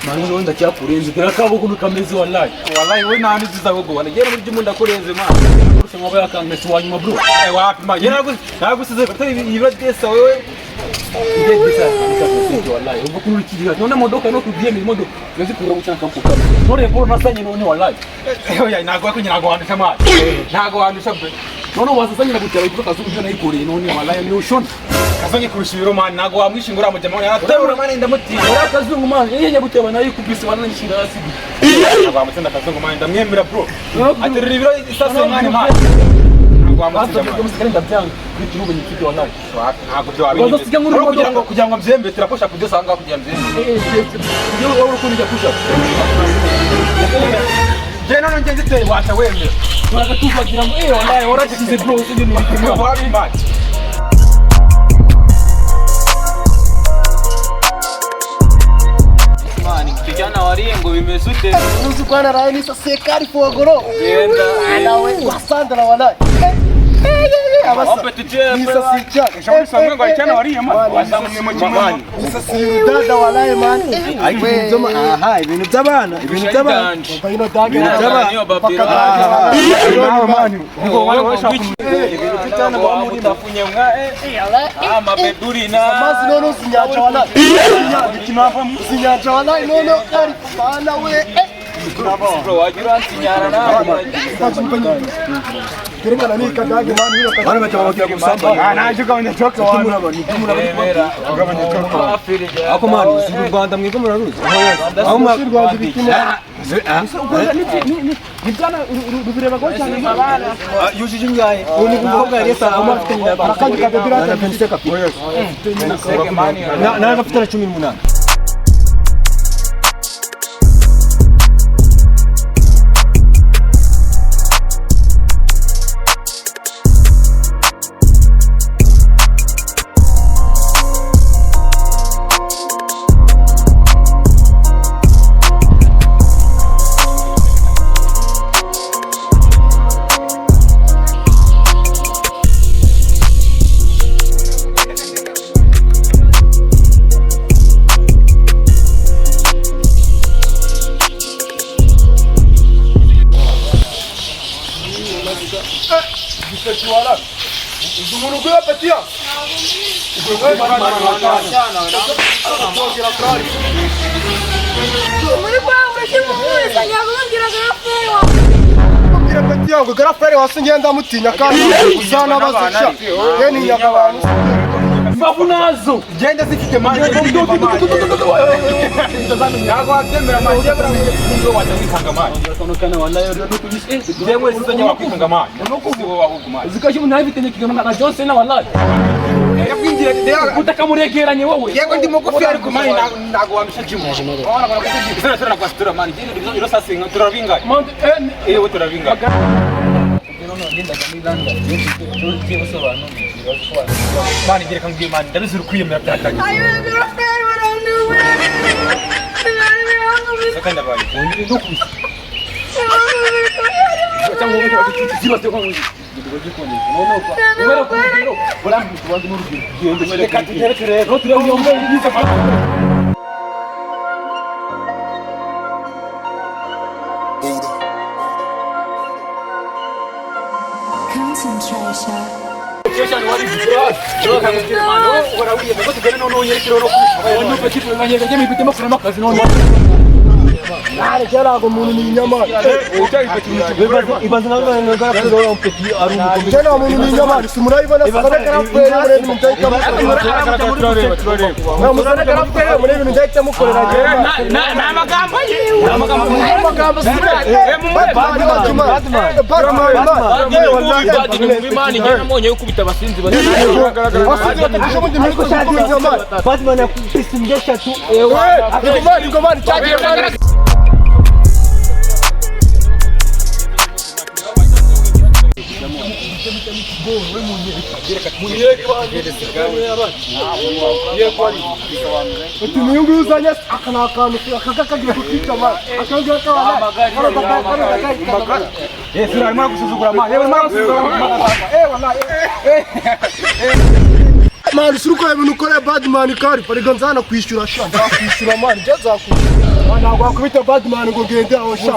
Mani ubundi ndacyakurenze dore akabo ukuntu kameze wallahi. Wallahi we nta nziza ahubwo wallahi yewe muri by'umuntu ndakurenze man. Gusa mwaba yakankese wa nyuma bro. Eh wapi man, yewe nagusize gutera ibiro desa wewe. Wallahi ubwo kuntu kiriya none modoka no kubyemera imodoka yazikura gucyana kampuka none bro nasanye none wallahi. Oya ntago wakunyira ntago wandusha man. Ntago wandusha bro. None wasasanye gutera imodoka z'uburyo nayikoreye none wallahi ni ushona. Kazonye kurusha ibiro man, ntago wamwishingura mu jamani yaraterura man ndamutinya. Ora kazungu man yeye guteba nayikubise wananyishira hasi. Ntago wamutsinda kazungu man, ndamwemera bro. Aterura ibiro isase man man. Ntago wamutsinda man. Ndabyanga kuri kibuga nyifite wallahi. Ntago byo wabinyibye. Kugira ngo mbyembe turaposha kudesa ngaho kugira mbyembe. Iyo wowe uri kujya kusha. Je none ngenzi teye wacha wemera. Turagatuzagira ngo eh wallahi warashyize bro sibyo ni wabi man. Mani, kijana wariye ngo bimeze ute? Uzi kwana rayi ni sekari fogoro. Genda. Nawe wasandra wallahi. Ibintu by'abana, ibintu by'abana, Ako mani u Rwanda mwiga muraruzi aho yujuje ingahe ubu ni umukobwa yari yasanga afite nyina na afite na 18. Garafere wasingiye ndamutinya kandi uzanabazisha yeni nyakabantu mbavu nazo genda zifite manje ntago wabyemera manje wakwikanga manje jewe sizanye wakwikanga manje zikaje umuntu abitenye kigana na Johnson na wallahi utakamuregeranye wowe yego ndi mugufi ariko mani ntago wamisha jimu izina tura nakwasitura mani iro sasa turabingaye eh turabingaye mani gereka ngiye mani ndabizi uri kwiyemera byatangiye sakanda bayi Concentration. Batman yakubise imbwa eshatu. Man, si ukora ibintu ukoreye badman kari reka nzana kwishyura sha, nzakwishyura man, njye nzakwishyura. Man, ntabwo wakubita badman ngo ngende aho sha.